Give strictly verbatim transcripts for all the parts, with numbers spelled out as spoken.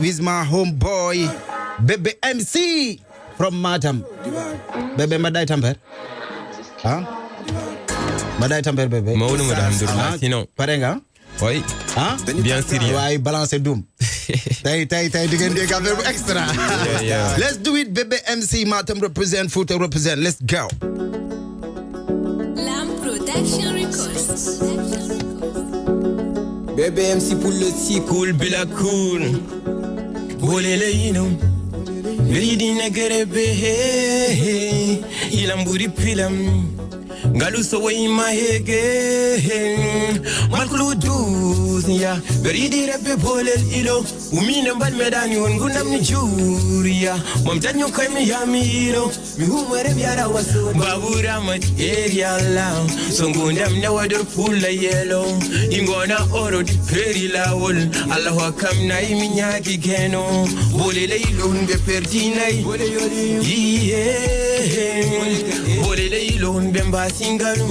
Wisma homeboy. Bébé M C from Matam. Bébé, mbaɗɗa e tampere? Ha? Mbaɗɗa e tampere, bébé? Mawɗum, mbaɗɗa alhamdulillah. Ha? Sinon? Pare nga? Oui. Ha? Bien sûr. Way balance ɗum. Tay, tay, tay, diggante ak affaire bu extra. Yeah, yeah. Let's do it, bébé M C, Matam represent, Fouta represent. Let's go. Lam Production Records. Bébé M C pour le si cool, bila cool. Bolele ino. Beri dina gere be he, he. Ilam buri pilam. Ngalu so woyi ma hege, he. Malkulu dunia. Beri di rebe bolel ilo. Umine mbal medani on gundam ni juriya. Mam janyo kai mi yami ilo. Mi humore mi ara wasu. Babu Rahmat area la. So gundam na wadur pula yelo. Ingona oro di peri lawol. Allahu akam na imi nyaki geno. Bolele ilun be perdinai. Iye. Bolele ilun be mbasingalu.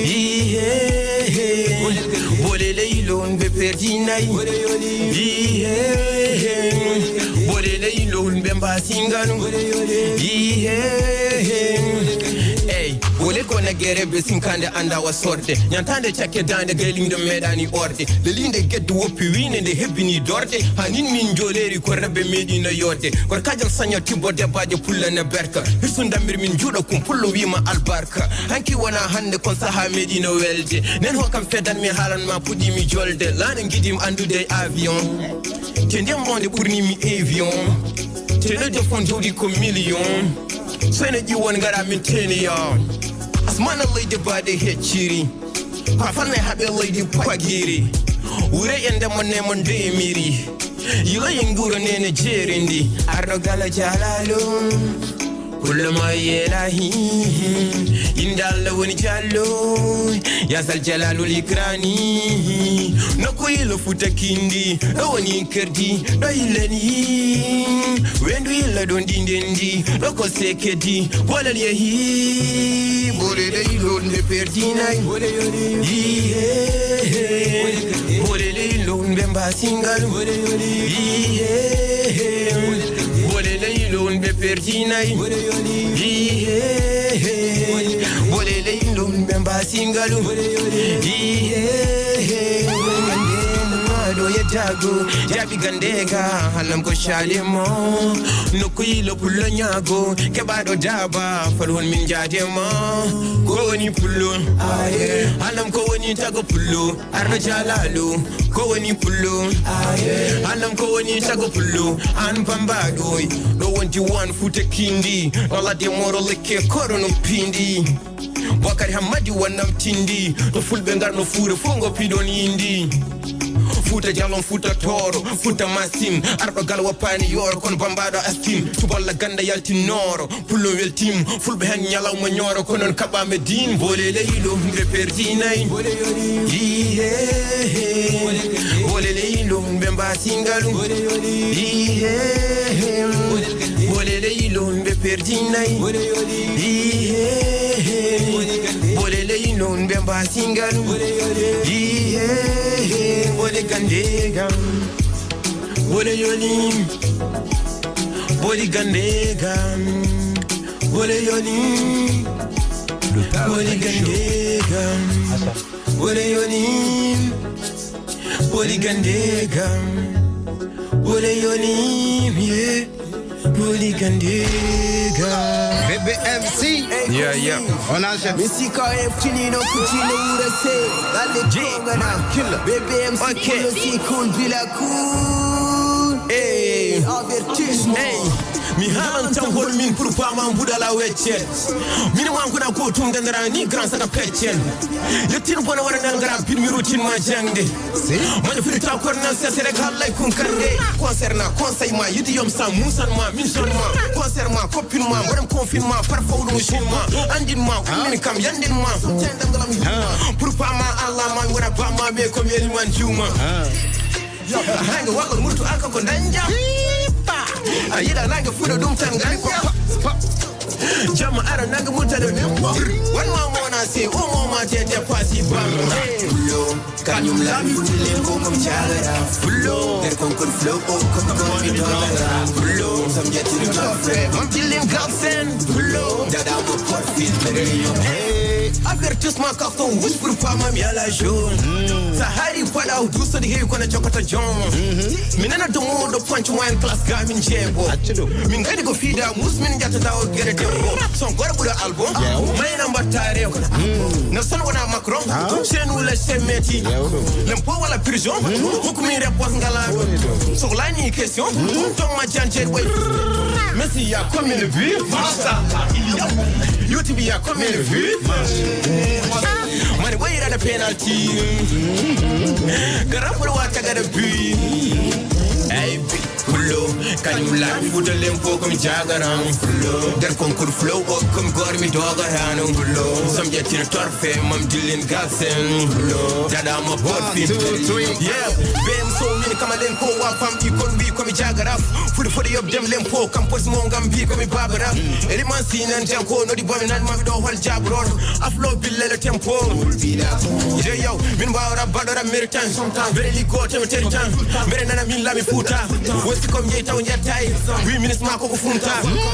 Iye. Bolele ilun be perdinai. Iye. Bolele ilun be mbasingalu. Iye. Ey, bole ko na gere be sinkande anda wa sorde. Nyantande chake dande geling de medani orde. Lelinde geddu woppi wine nde hebbini dorde. Hanin min joleri ko rabbe medina yorde. Kor kajal sanya tibbo debbajo pulla na berka. Hisun damir min judo kum pullo wima albarka. Hanki wana hande kon saha medina welde. Nen ho kam fedan mi halan ma pudi mi jolde. Lana gidim andude avion. Te ndem monde ɓurni mi avion. Te no defon jawdi ko million. Sene ƴiwon ngara min teniya. Asmana leydi baade hecciri. Pafalne haɓe leydi pagiri. Wure en ndema nema ndemiri. Yilo en nguro nene jerindi. Arɗo gala jalalo. Kullama yelahi. Inda Allah woni jallo. Yasal jalalul ikrani. Nokku yilo futa kindi. Ɗo woni kerdi. Ɗo yillani. Wendu yilla ɗon ɗi ndendi. Ɗo ko sekedi. Bolal yehi. Bolele ilon ɓe perdinai. Iye. Bolele ilon ɓe mbasingal. Iye. Bolele ilon ɓe perdinai. Iye. Bolele ilon ɓe mbasingal. Iye. Ɗo yeddago. Jaɓi gandega. Halam ko shalimo. Nokku yilo pullo nyago. Keɓaɗo daba. Fal won min jadema. Ko woni pullo. Aye. Halam ko woni tago pullo. Arno jalalu. Ko woni pullo. Aye. Halam ko woni tago pullo. An pambaɗo. Ɗo wonti wan futa kindi. Wala de moro lekke koro no pindi. Bakari Hammadi wannam tindi. To fulɓe ngarno fuure fof ngo piɗon yindi. Fuuta jalon, fuuta tooro, fuuta masin. Arɗo gal wappani yooro, kono bambaɗo astin. Tuballa ganda yaltin nooro. Pullo weltim, fulɓe hen ñalawma ñooro, ko noon kaɓɓaɓe din. Bolele yilo, ɓe perdinay. Iye. Bolele yilo, ɓe mbasingalu. Iye. Bolele yilo, ɓe perdinay. Iye. Bolele yilo, ɓe mbasingalu. Iye. Bole gandega. Bole yoli. Boli gandega. Bole yoli. Boli gandega. Bole yoli. Boli gandega. Bole yoli. Yeah. Boli gandega. Bébé M C. Yeah, yeah. On enchaîne. Misika F T Nino Kutino Urase. Dale Jongana. Killer. Bébé M C. Ok. Kulo si cool, bila cool. Hey. Avertissement. Hey. Mi haalan tan hol min pour pama mbuɗala weccet. Min ma kuna ko tum dandara ni grand saka peccen. Yettin bona wara nan gara bin mi routine ma jangde. Mana firta kornal sesere kallay kun kande. Concert na conseil ma yidi yom sa musan ma min son ma. Concert ma copine ma waram confine ma par fawdu mo shin ma. Andin ma kumin kam yandin ma. Tendam galam yuma. Pour pama Allah ma wara pama me comme yeli man juma. Yo, hanga walla murtu alka ko danja. A yiɗa nange fuɗo ɗum tan ganja. Jamma ara nange murta ɗo ne. Wan ma mona. C'est au moment de dépasser. Pullo, kañum laami fuɗɗi limbo, comme jagara. Pullo, nder konkon flow, o comme gormi dogara. Pullo, sam ƴettiri trophée, mam jillin gafsen. Pullo, dada mo porfil, ɓe reyo. Hey, avertissement, carton rouge pour pas mam yala jaune. Sa hari paɗa o dusa ɗi heewi kono jokata jon. Mi nana domo ɗo punch wine class ga min jeego. Min ngadi ko fiida mus min jatta dawo gere debbo. Son gore ɓura album. Mayna mbatta rew. No son wona Macron. Chez nous les chemeti. Lempo wala prison. Hukumi réponse ngala. Soxlani question. Tom ma janje boy. Messi, il y a combien de buts? YouTube, il y a combien de vues? Mani wayirana penalty. Garan fol wa tagada but. Ay, pullo, kañum laami fuɗɗi limbo, comme jagaran. Pullo, nder konkon flow, o comme gormi dogara no. Pullo, sam ƴettiri trophée, mam jillin gafsen. Pullo, dada mo porfil. One, two, three. Yeah, bem so min kamalen ko wa fam i kon wi komi jagara. Fuɗi foɗi yoɓ dem lempo, kam pos mo ngam mbi komi babara. Eliman sinan janko, nodi bomi nan mami ɗo hol jabroɗo. Aflo billele tempo. Yo, yo, min wawra baɗora méritain. Mbere liggo teme teri tan. Mbere nana min lami fuuta. Wosi kom jeyi taw jettay. Wi minis ma koko funta.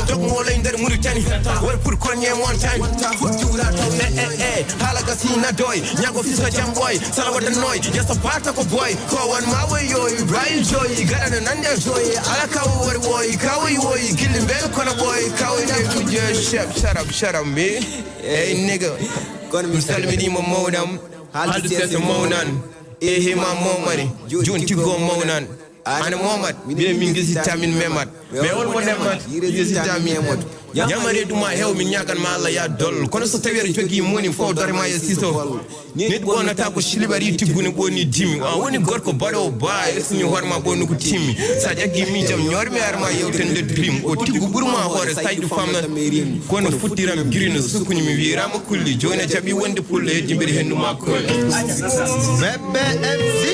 Dog mo lay nder Mauritanie. Wor pour kogne montagne. Fof juura taw ne, eh, eh. Haala gasina doy. Ñago fiska jam boy. Sala wadda noy. Yasa parta ko boy. Ko wan ma woy yoy. Rail joy. Garana nande joy. Ala kaw wor woy. Kawoy woy. Gilli mbel kono boy. Kawoy ne kuje. Shut up, shut up, shut up, me. Hey, nigga. Kono mi salminima mawɗam. Haaldu sese mawnan. E hima momani. Jun tiggo mawnan. Ana momat. Mine min gisitta min memat. Mais on mo nemat. Gisitta min memat. Ñamare ɗuma hew min ñagan ma Allah ya dol. Kono so tawi aɗa jogii moni fof dore ma e siso. Nit ɓonata ko silibari tigguni ɓoni dimi. A woni gorko baɗo ba e sini horma ɓonu ko timmi. Sa jaggi mi jam ñormi arma yewten le dream. O tiggu ɓurma hoore saydu famna. Kono futtiram girino sukuni mi wirama kulli. Joni jaɓi wonde pulle heddi mbeɗa hendu ma kulli. Bébé M C.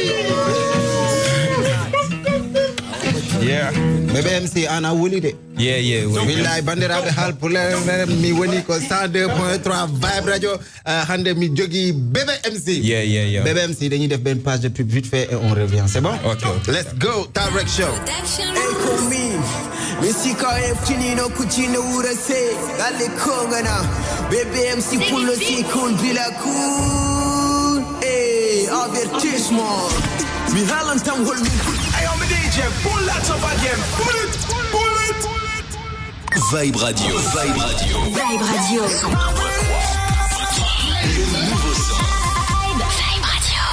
Yeah. Bébé M C ana wuli de. Yeah, yeah, wuli. Billahi bandiraɓe hal pulaar mi woni ko cent deux point trois Vibe Radio. Euh, hande mi jogi Bébé M C. Yeah, yeah, yeah. Bébé M C, dañuy def benn page de pub vite fait et on revient. C'est bon? Ok, ok. Let's go. Tarek Show. Hey, ko min. Mi sika e tinino kutino urase. Galle kongana. Bébé M C pullo si kun bila kun. Hey, avertissement. Mi halan tam hol min. Ayo, mi D J, pull that up again. Pull it, pull it. Vibe Radio. Vibe Radio. Vibe Radio. Le nouveau son. Vibe Radio.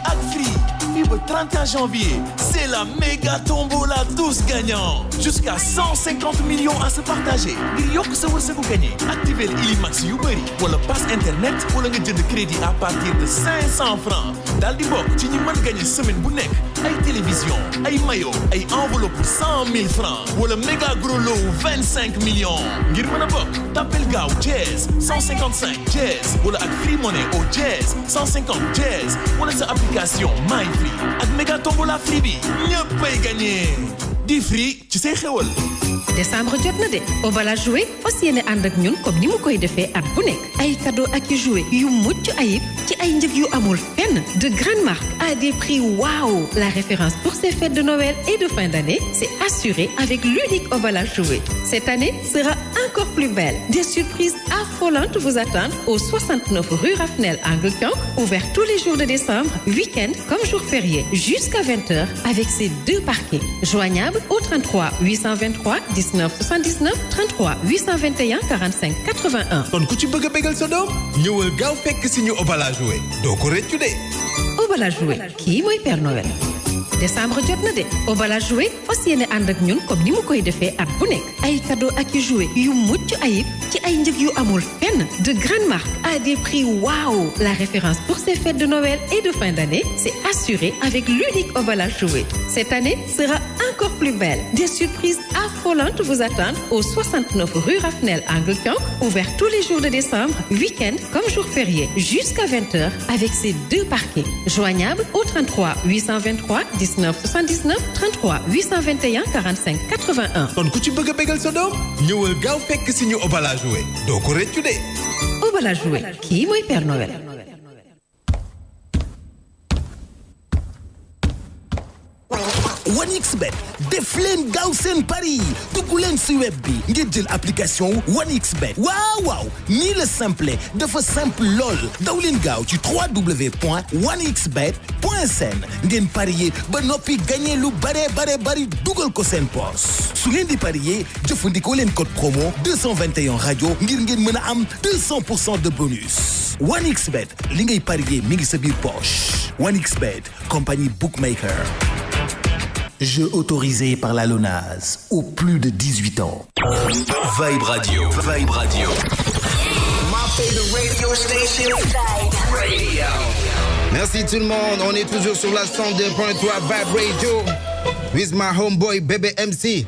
Ak Free, fii ba trente et un janvier, c'est la méga tombola tous gagnants. Jusqu'à cent cinquante millions à se partager. Ngir yokk sa wërsëgu gagné, activer Illimax yu bëri, wala pass internet, wala nga jënd crédit à partir de cinq cents francs. Daal di bokk ci ñi mën gagné semaine bu nekk ay télévision, ay maillot, ay enveloppe cent mille francs, wala méga gros lot vingt-cinq millions. Ngir mën a bokk, tapel gaaw dièse cent cinquante-cinq dièse, wala ak Free Money au dièse cent cinquante dièse, wala sa application My Free. Ak méga tombola Free bi, ñëppay gagné. Di Free ci say xéwal. Décembre jot na de. Au bala jouer, fas yéene ànd ak ñun comme ni mu koy defee at bu nekk. Ay cadeau ak i jouet yu mucc ayib ci ay njëg yu amul fenn. De grandes marques à des prix waouh. La référence pour ces fêtes de Noël et de fin d'année, c'est assuré avec l'unique Obala Jouet. Cette année sera encore plus belle. Des surprises affolantes vous attendent au soixante-neuf rue Rafnel, Angle Thion, ouvert tous les jours de décembre, week-end comme jour férié, jusqu'à vingt heures avec ses deux parquets. Joignable au trente-trois huit cent vingt-trois dix-neuf soixante-dix-neuf, trente-trois huit cent vingt et un quarante-cinq quatre-vingt-un. Kon ku ci bëgg a bégal sa doom, ñëwal gaaw fekk si ñu Obala Joué. Doo ko rëccu de. Obala Joué, kii mooy Père Noël. Décembre jot na de. Obala Joué fas yéene ànd ak ñun comme ni mu koy defee at bu nekk. Ay cadeau ak i jouet yu mucc ayib ci ay njëg yu amul fenn. De grandes marques à des prix waouh. La référence pour ces fêtes de Noël et de fin d'année, c'est assuré avec l'unique Obala Jouet. Cette année sera encore plus belle. Des surprises affolantes vous attendent au soixante-neuf rue Rafnel, Angle Thion, ouvert tous les jours de décembre, week-end comme jour férié, jusqu'à vingt heures avec ses deux parquets. Joignable au trente-trois huit cent vingt-trois dix-neuf soixante-dix-neuf, trente-trois huit cent vingt et un quarante-cinq quatre-vingt-un. Kon ku ci bëgg a bégal sa doom, ñëwal gaaw fekk si ñu Obala Joué. Doo ko rëccu de. Obala Joué, kii mooy Père Noël. One X Bet, def leen gaaw seen pari. Dugg leen si web bi ngir jël application One X Bet. Waaw, waaw, nii la simple, dafa simple lool. Daw leen gaaw ci trois W point one X bet point S N. Ngeen parier ba noppi gagné lu bare, bare, bari, dugal ko seen poche. Su ngeen di parier, jëfandikoo leen code promo deux cent vingt et un radio ngir ngeen mën a am deux cents pour cent de bonus. One X Bet, li ngay parier mi ngi sa biir poche. One X Bet, compagnie bookmaker. Jeu autorisé par la LONASE, au plus de dix-huit ans. Vibe Radio. Vibe Radio. My favorite radio station. Vibe Radio. Merci tout le monde. On est toujours sur la cent deux point trois Vibe Radio. With my homeboy Bébé M C.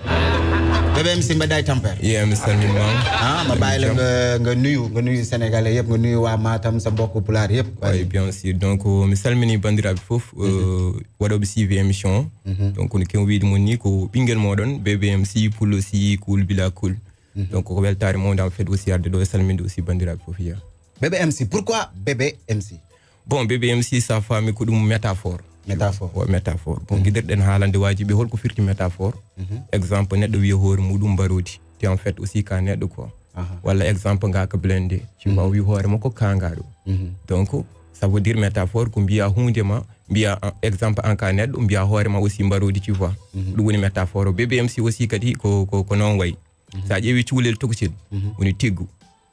Bébé M C, mbaɗɗa e tampere? Yeah, mi salmini ma. Ah, ma bàyyi la nga, nga nuyu, nga nuyu Sénégalais yëpp, nga nuyu waa Matam, sa mbokk Pulaar yëpp. Oui, bien sûr. Donc, euh, mi salmini banndiraaɓe fof, euh, waɗooɓe suivi émission. Mhm. Donc, no kew wiide mon ni, ko ɓinngel mooɗon, Bébé M C, Pullo C, Cool Bila Cool. Mhm. Donc, ko weltaare mawde am fed aussi arde ɗo e salminde aussi banndiraaɓe fof, ya. Bébé M C, pourquoi Bébé M C? Bon, Bébé M C, sa faami ko ɗum métaphore. Métaphore. Wa métaphore. Bon, mhm, giɗirɗen haalande waajibi holko firti métaphore. Mhm. Exemple, neɗɗo wiya hoore muɗum mbaroodi. Te en fait aussi ka neɗɗo quoi. Aha. Walla exemple, ngaaka blende. Tu vois, mhm, wi hoore makko kangaɗo. Mhm. Donc, ça veut dire métaphore ko mbiya hunde ma, mbiya, ah, exemple, an ka neɗɗo, mbiya hoore ma aussi mbaroodi, tu vois. Mhm. Ɗum woni métaphore. Bébé M C aussi kadi ko, ko, ko noon wayi. Mhm. Sa ƴeewi cuulel tokosel, mhm, woni tiggu.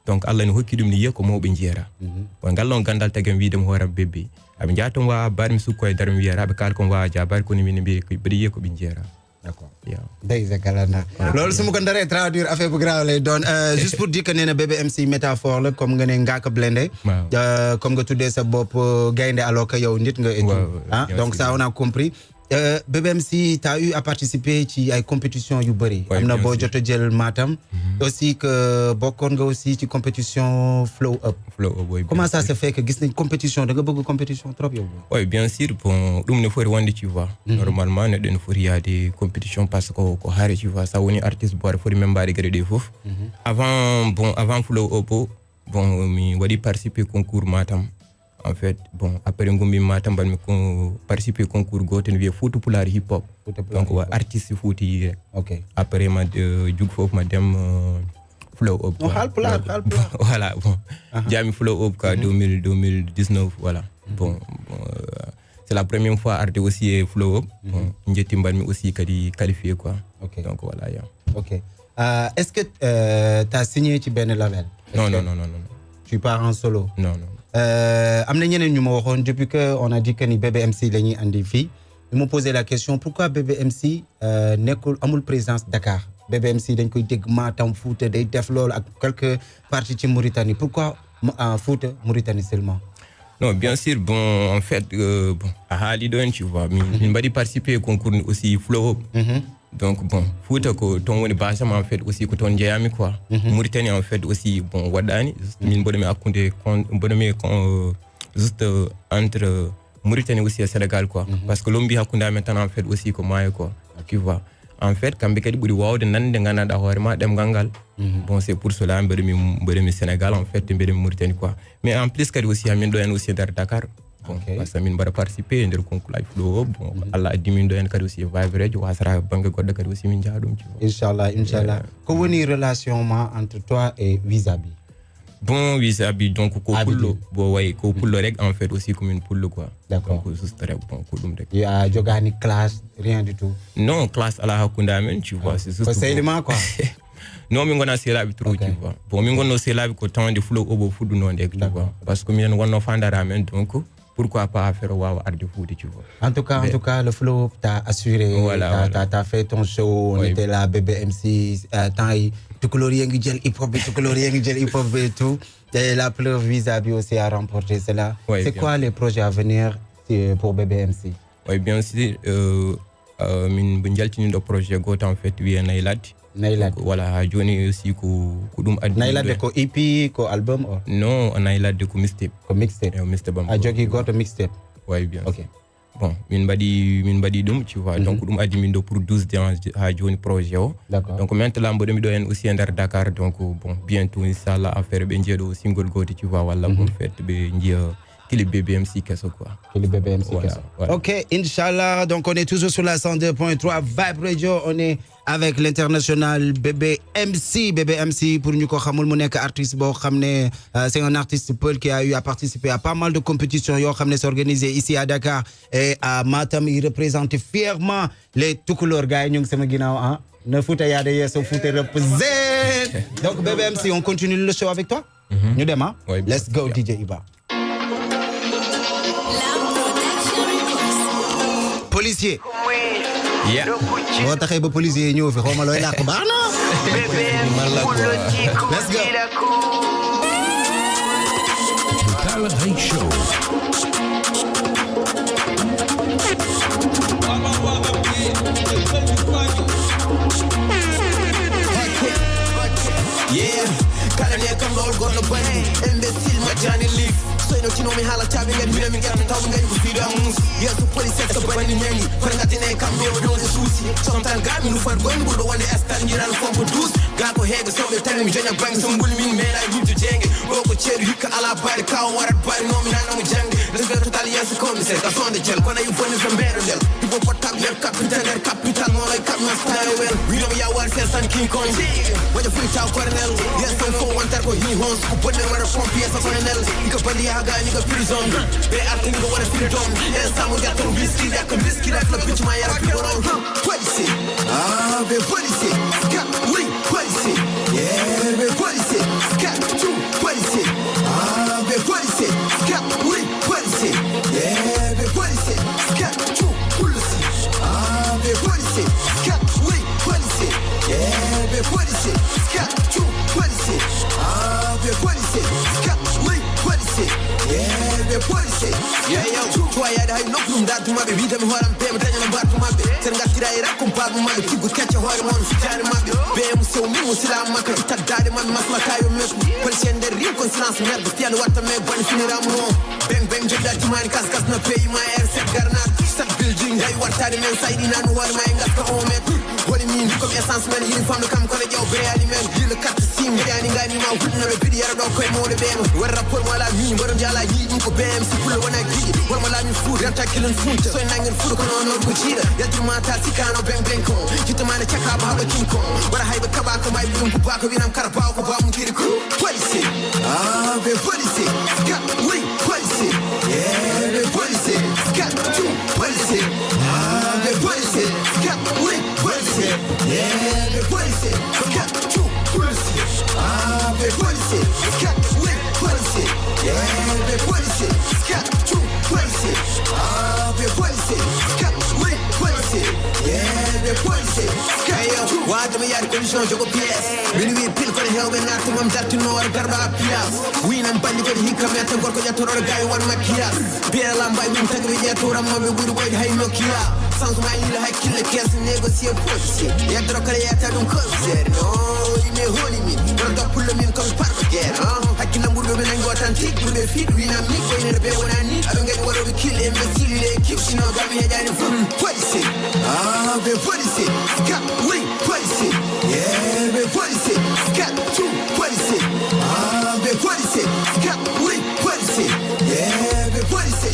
Donc, Allah ne hokki ɗum ni yiya ko mawɓe njiyata. Mhm. Bon, ngal ɗon gandal tagi mi wiide mi hoore am Bébé. Aɓe njaha toon wawa bar mi sukko e daro mi wiyata, aɓe kaala ko mi wawa jabaade, kono min mbiya ko, mbiɗa yiya ko ɓe njiyata. D'accord. Yeah. Deyse kala na. Loolu su ma ko ndaree traduire, affaire bu grave lay doon. Euh, juste pour dire que nee na Bébé M C métaphore la, comme nga ne ngaaka blende. Waaw. Euh, comme nga tuddee sa bopp, euh, gaynde alors que yow nit nga et tout. Waaw, waaw, ah, bien sûr. Donc ça, on a compris. Euh, Bébé M C, t'as eu à participer ci ay compétition yu bëri. Oui, am na bien sûr. Boo jot a jël Matam. Mhm. Aussi que bokkoon nga aussi ci compétition Flow Up. Flow Up, oui, bien sûr. Comment ça se fait que gis nañ compétition, da nga bëgg compétition trop yow? Oui, bien sûr. Bon, ɗum ne foti wonde, tu vois. Mhm. Normalement, neɗɗo ne foti yaade compétition parce que ko, ko hare, tu vois. Sa woni artiste, bo aɗa foti membaade geɗe ɗe fof. Mhm. Avant, bon, avant Flow Up o, bon, mi waɗi participer concours Matam. En fait, bon, après ngummi Matam, mbaɗmi ko participer concours gooto ne wiyee Fouta Pulaar Hip Hop. Fouta Pulaar Hip Hop. Donc, wa artiste Fouta yi rek. Ok. Après, ma, euh, jug fof ma dem, euh, Flow Up, quoi. Haalpulaar, donc, Haalpulaar. Voilà, bon. Aha. Jaami Flow Up, quoi, mhm, deux mille, deux mille dix-neuf, voilà. Mhm. Bon, bon, euh, c'est la première fois arde aussi e Flow Up. Mhm. Bon, njetti mbaɗmi aussi kadi qualifié, quoi. Ok. Donc, voilà, yeah. Ok. Euh, est-ce que, euh, t'as signé ci benn label? Non, non, non, non, non. Tu pars en solo? Non, non. Euh, am na ñeneen ñu ma waxoon depuis que on a dit que ni Bébé M C la ñuy andi fii. Ils m'ont posé la question, pourquoi Bébé M C, euh, nekkul, amul présence Dakar? Bébé M C dañ koy dégg Matam, Fouta, day def loolu ak quelques parties ci Mauritanie. Pourquoi ma-, euh, Fouta, Mauritanie seulement? Non, bien sûr, bon, en fait, euh, bon, a haali ɗon, tu vois, min, mhm, min mbaɗi participer e concours ni aussi Flow Up. Mhm. Donc, bon, Fouta ko toon woni base am, en fait, aussi ko toon njeyaami, quoi. Mhm. Mauritanie, en fait, aussi, bon, waɗɗaani. Juste, mhm, min mboɗo mi hakkunde kon-, mboɗo mi kon-, juste, euh, entre, euh, Mauritanie aussi e Sénégal, quoi. Mhm. Parce que lombi hakkunde amen tan, en fait, aussi ko maayo, quoi. Ok. Tu vois. En fait, kamɓe kadi ɓuri waawde nande, nganndanɗaa hoore ma ɗemngal ngal. Mhm. Bon, c'est pour cela mbeɗo mi, mbeɗo mi Sénégal, en fait, mbeɗo mi Mauritanie, quoi. Mais en plus kadi aussi, hamin ɗo en aussi nder Dakar. Bon, parce que min mbaɗa participer e nder concours laaji fuɗo o. Bon, Allah addi min ɗo en kadi aussi e Vibe Radio, wasata bannge goɗɗo kadi aussi min njaha ɗum, tu vois. Inchallah, inchallah. Ko woni relation ma entre toi et Wizabi? Bon, Wizabi, donc ko pullo. Bon, way, ko pullo rek, en fait, aussi ko min pullo quoi. D'accord. Donc juste rek, bon, ko ɗum rek. Ya jogani classe, rien du tout? Non, classe ala hakkunde amen, tu vois, c'est juste ko sehli ma quoi. Non, min ngona sehilaaɓe trop, tu vois. Bon, min ngonno sehilaaɓe ko temps nde fulo obo fuɗɗuno nde, tu vois. Parce que minen wonno fandare amen, donc pourquoi pas affaire o wawa arde fuude, tu vois. En tout cas, en tout cas, le flow t'a assuré, voilà, t'as, t'as fait ton show, on était là, B B M C, euh, temps yi tukulor yengi jël hip hop, tukulor yengi jël hip hop et tout. Et la preuve, Wizabi aussi a remporté cela. C'est quoi les projets à venir, euh, pour B B M C? Oui, bien sûr. Euh, euh, min mbo jaltiniɗo projet goto en fait wiye Nayi Ladde. Nayi Ladde. Voilà, ha joni aussi ko ko ɗum addi. Nayi Ladde ko E P, ko album o? Non, Nayi Ladde ko mixtape. Ko mixtape. Eyo, mixtape am. A jogi goto mixtape? Oui, bien sûr. Ok. Bon, min mbaɗi min mbaɗi ɗum, tu vois. Donc ɗum addi min ɗo pour douze ans ha joni projet o. D'accord. Donc maintenant mboɗo miɗo en aussi e nder Dakar, donc bon, bientôt inchallah affaire ɓe njiya ɗo single goto, tu vois, walla bon fait ɓe njiya clip B B M C keso quoi. Clip B B M C keso. Voilà. Ok, inchallah, donc on est toujours sur la cent deux point trois Vibe Radio, on est avec l'international B B M C. B B M C, pour ñu ko xamul, mu nekk artiste boo xam ne, euh, c'est un artiste peul qui a eu à participer à pas mal de compétitions yoo xam ne c'est organisé ici à Dakar et à Matam. Il représente fièrement les Tukulor, gars yi ñu ngi sama ginnaaw, ah. Na Fouta yaade yeeso, Fouta represent. Donc B B M C, on continue le show avec toi. Ñu dem, ah. Let's go, D J Iba. Policier. Yeah. Boo taxee ba policier yi ñëw fi, xaw ma looy làkk, baax na. Let's go. Total High Show. Yeah. Kala ne kam ɗo goɗɗo bani imbécile majjani lik. Soyno tinomi haala caabi ngadi mina min ngetta tawɓe ngadi ko fiiɗo am mus. Yeeso police ka bani ñangi kono ngattine kam ɗo ɗo ne suusi. Somtan ga mi nufat goyni ɓurɗo wonde estan jiran fompo douze. Ga ko heege sewɓe tani mi joña bangi so mbuli min meeɗa yimto jeenge. Ɗo ko ceeɗu hikka ala baɗe kawo warat baɗe no mi nanamo jangde. Lesɓe total yeeso commissaire ka sonde jel kono yu boni so mbeɗo ndel. Ibo portable yer capital yer capital mono e camion style well. We don't ya war ses and King Kong. Waja free taw Cornell. Yes so fo wantar ko hi hons ko bonne wara pompier sa Cornell. Ika bandi ya ga ni ga prison. Be artin go wara freedom. Yes samu ya to riski ya ko riski la la bitch my ya people on. Police. Ah, be police. Got we police. Yeah, be police. Got two police. Ah, be police. Got we police. Yeah, be police. Got two police. Ah, be police. Got we police. Yeah, be police. Got two police. Ah, be police. Got we police. Yeah, be police. Yeah, yo, two quiet, I know, from that to my baby, tell me what I'm paying, tell me what to my baby. Sen ngattira e rakkum baabu maɓɓe, tuggu kecce hoore mon, fijaare maɓɓe. Ɓe mo sew min mo sila makka, itta daade maɓɓe, maslaka yo mekku. Police en nder ring kon silence merde, fiyande watta me boni finiramu o. Beng beng jodda timani kas kas na pays ma air set garnat. Sat building, hay wartade men saydi nanu hoore ma e ngaska o met. Holi min comme essence men, yiri famɗo kam kono ƴeew breyali men. Yirle carte sim, heɗani ngani ma hulɗinoɓe biɗi yara ɗo koye mawɗo ɓeema. War rapport mo ala mi, mboɗo jala yiɗi ko B M C pullo wona giɗi. Wol mo laami fuu, renta kilin fuu. So en nangir fuu kono on ko jiiɗa. Yaltirma ta sikano beng beng ko. Jittamane cakaba haɓa kin ko. Wara hayɓe kaɓa ko may ɗum ko bako winam kara baw ko bamum kiri ko. Police. Ah, be police. Got we police. Yeah, be police. Got two police. Ah, be police. Got we police. Yeah, be police. Got two police. Ah, be police. Got we police. Yeah, be police. Got two police. Ah, be police. Got we police. Yeah, be police. Got two. Wajama yaade commission jogo pièce. Min wi pil kono hewɓe nattumam dartinnoore garɗo a pièce. Winam bandi kadi hikka metta gorko ƴettoroɗo gawi won maquillage. Biyala mbay ɗum tagi ɓe ƴettoram maɓɓe ɓuri ɓoyde hay Nokia. Changement yila hakkille kees négocier policier. Yeddoro kala yetta ɗum commissaire. No ime holi min. Kono doppullo min komi parɗo guerre. Hakkille ɓurɓe ɓe nangi authentique ɓurɓe fiɗ winam ni koynere ɓe wonani. Aɓe ngadi waɗoɓe kille imbécile les équipe sinon gami heƴani fum. Police. Ah, be police. Got we police. Yeah, be police. Got two police. Ah, be police. Got we police. Yeah, be police.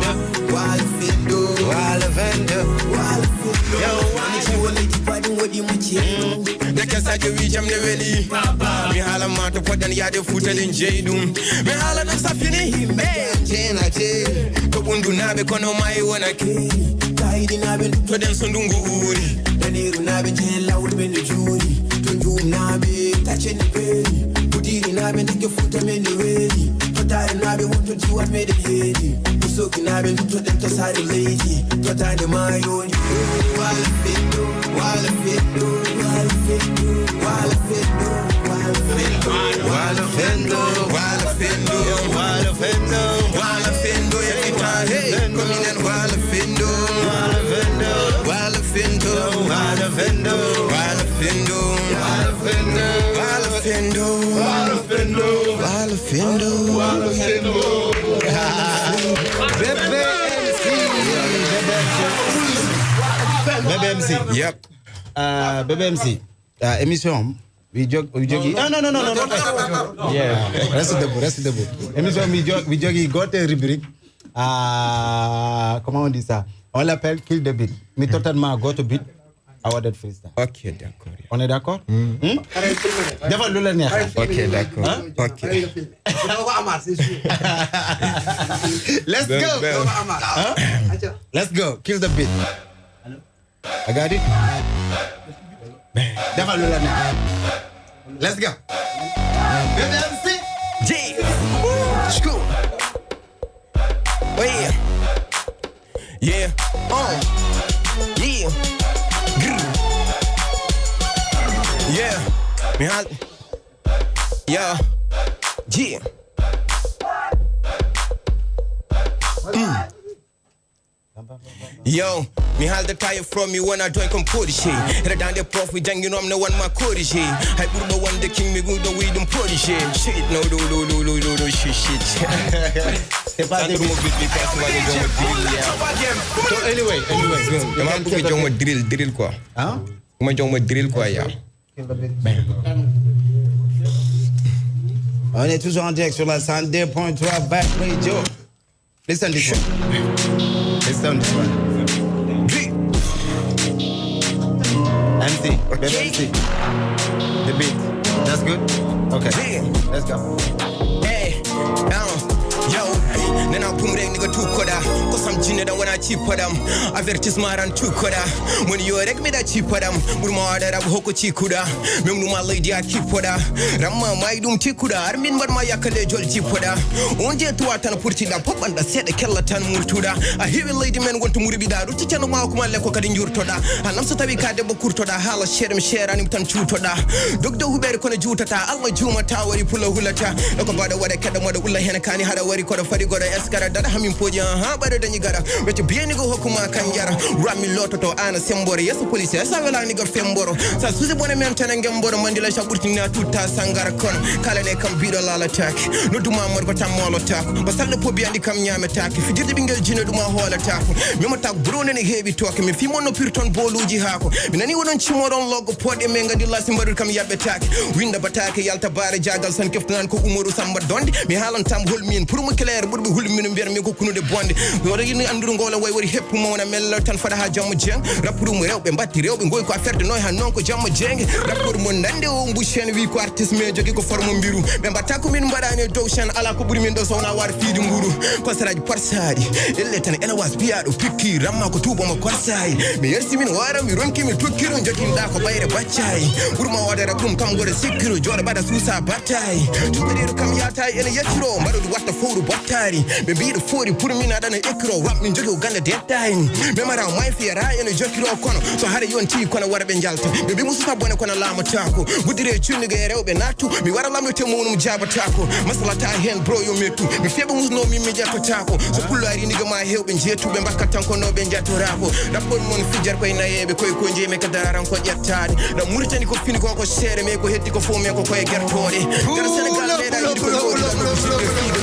Fendo. Wala Fendo. Wala Fendo. Wala Fendo. Yo, wala. Wala Fendo. Wala Fendo. Deke sadio wi jam ne weli. Mi haala ma to poɗɗen yaade fuutalen jeyi ɗum. Mi haala ɗum safini yimɓe. Jeenaje. Ko ɓundunaɓe kono mayi wona keeri. Kayɗinaɓe duttoɗen so ndungu uuri. Danirunaɓe jehen lawol men no juuri. To jumnaɓe taccen no peeri. Budirinaɓe ndeke fuuta men no weeri. To tarinaaɓe wonto jiwat meɗen heedi. Musokinaaɓe nduttoɗen to saare leydi. To daande maayo. Wala Fendo. Wala Fendo. Wala Fendo. Wala Fendo. Wala Fendo. Wala Fendo. Wala Fendo. Wala Fendo. Wala Fendo. Wala Fendo. Wala Fendo. Wala Fendo. Wala Fendo. Wala Fendo. Wala Fendo. Wala Fendo. Wala Fendo. Wala Fendo. Bébé M C. Bébé M C. Yep. Uh, Bébé M C. Uh, émission. We jog, we jog. No, no, no, no, no, no. Yeah. Reste debout, reste debout. Émission, we jog, we jog. Got a rubrique. Uh, comment on dit ça? On l'appelle Kill the Beat. Mi totan ma got a beat. Awarded freestyle. Ok, d'accord. On est d'accord? Hmm? Defal lu la neex. Ok, d'accord. Ok. Let's go. Bro, bro. Let's go. Kill the beat. I got it. Defal lu la neex. Let's go. Bébé M C. Yeah. School. Oh yeah. Yeah. Uh. Yeah. Grr. Yeah. Mi hal. Yeah. Yeah. Mm. Yo, mi haalda tayo from mi wona doy kon police. Hira dande prof mi jangino am no wan ma corrigé. Hay ɓurɗo wonde king mi guɗo wi ɗum police. Shit, no, no, no, no, no, no, no, shit, shit. C'est pas des beats. Mobile bi parce que wala jomo drill ya. So anyway, anyway. Dama bugi jomo drill, drill quoi. Hein? Uma jomo drill quoi ya. On est toujours en direct sur la cent deux point trois Back Radio. Listen this one. Listen this one. M C, bébé M C. The beat. That's good? Okay. Yeah. Let's go. Hey, uh, yo, nana pumre nigga tu koda. Kosam jine da wana chi podam. Avertisement ran tu koda. When you rek mi da chi podam. Burma da rab hoko chi kuda. Mem numa lady a chi poda. Ramma mai dum chi kuda. Armin bar ma yakale jol chi poda. Onje tuwa tan purti da pop anda sede kella tan murtuda. A heavy lady men wonto muribi da. Ruti chanu ma kuma leko kadi njurtoda. Anam so tawi ka debbo kurtoda. Hala sherem sherani tan chutoda. Dogdo hubere kono jutata. Allah juma tawari pula hulata. Loko bada wada kada moda ulla hena kani hada wari kodo fari godo eskara dada hamin poji. Ha bada danyi gara. Weche biyeni go hokuma kanjara. Rami loto to ana sembore. Yeso police. Esa wela ni go femboro. Sa suze bone men tana ngemboro. Mandila shaburti na tuta sangara kono. Kala ne kam bido lala tak. No duma mor ko tam molo tak. Basal no pobi andi kam nyame tak. Fijirde bingel jino duma hola tak. Memo tak brone ne hebi tok. Mi fimo no pirton boluji hako. Mi nani wonon cimoron logo pode men ngadi lasi mbaɗude kam yaɓɓetaake. Winda bataake yalta baare jaagal san keftanan ko umaru samba donde. Mi haalan tam hol min pour mo clair ɓurɓe hul min mbiyat mi ko kunude bonde. Wara yini andude ngoola way wari heppu mawna mella tan fada ha jamma jeng. Rappuru mo rewɓe mbatti rewɓe ngoy ko affaire de noy han non ko jamma jeng. Rappuru mo nande o mbuchen wi ko artiste me jogi ko formo mbiru. Ɓe mbatta ko min mbaɗani e dow chaine ala ko ɓuri min ɗo sowna war fiidi mburu. Kosaraji parsaɗi elle tan elawas biyaɗo pikki ramma ko tuuba mo korsayi. Mi yersi min wara mi ronki mi tukkiro joginɗa ko ɓayre baccayi. Ɓurma wadara ɗum kam gore sikkiro joɗo ɓaɗa suusa battayi. Jogoriɗo kam yatayi ene yettiro mbaɗoɗi watta fowru battari. Ɓe mbiɗo foori pour min aɗana ekkiro rap min jogi o ganda dettayi. Memara may fiyara ene jokkiro kono so hare yonti kono wara ɓe jalta. Ɓe mbi musuta bone kono lamatako guddire cunniga e rewɓe nattu. Mi wara lamɗo te mawɗum jabatako masalata hen bro yo mettu. Mi feɓa musno min mi ƴettotako so pullari niga ma hewɓe jeetuɓe mbakkat tan ko noɓe jattorako. Rapport mon fijjar koye nayeɓe koye ko jeemi ka dararan ko ƴettade. Na muritani ko fini ko ko seere me ko heddi ko fof me ko koye gertoɗe. Gara sénégal meeɗa yiɗi ko woɗi ɗanno ko suɓe fiiga.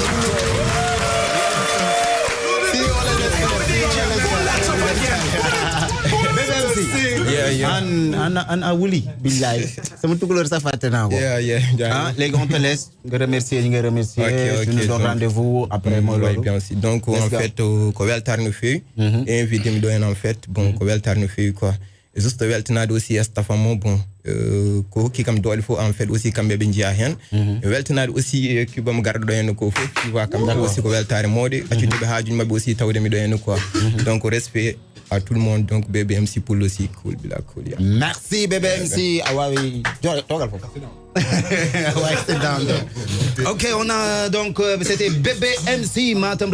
An, an, an a wuli billahi. Sama tukulor sa fàtte naa ko. Yeah, yeah, yeah. Ah, léegi on te laisse. Nga remercier ñi nga remercier. Ok, ok, Tu nous donnes donc, rendez-vous après Mm, mooy ouais, loolu. Bien sûr. Donc, Let's en go. fait, euh, ko weltaare no feewi. Invité mi ɗo en en fait. Bon, ko weltaare no feewi quoi. E juste weltanaade aussi e staff am o bon, euh, ko hokki kam doole fof en fait aussi kamɓe ɓe njiya heen. Mi weltanaade aussi e cubam garɗo ɗo heen ko fof tu vois kamɓe fof aussi ko weltaare mawɗe accude ɓe haajuji maɓɓe aussi tawde mi ɗo heen quoi. Donc respect à tout le monde, donc B B M C Pool aussi cool bila cool ya. Merci B B M C. A waawi jo- toogal fof. A waawi sit down there. Ok, on a donc euh, c'était B B M C Matam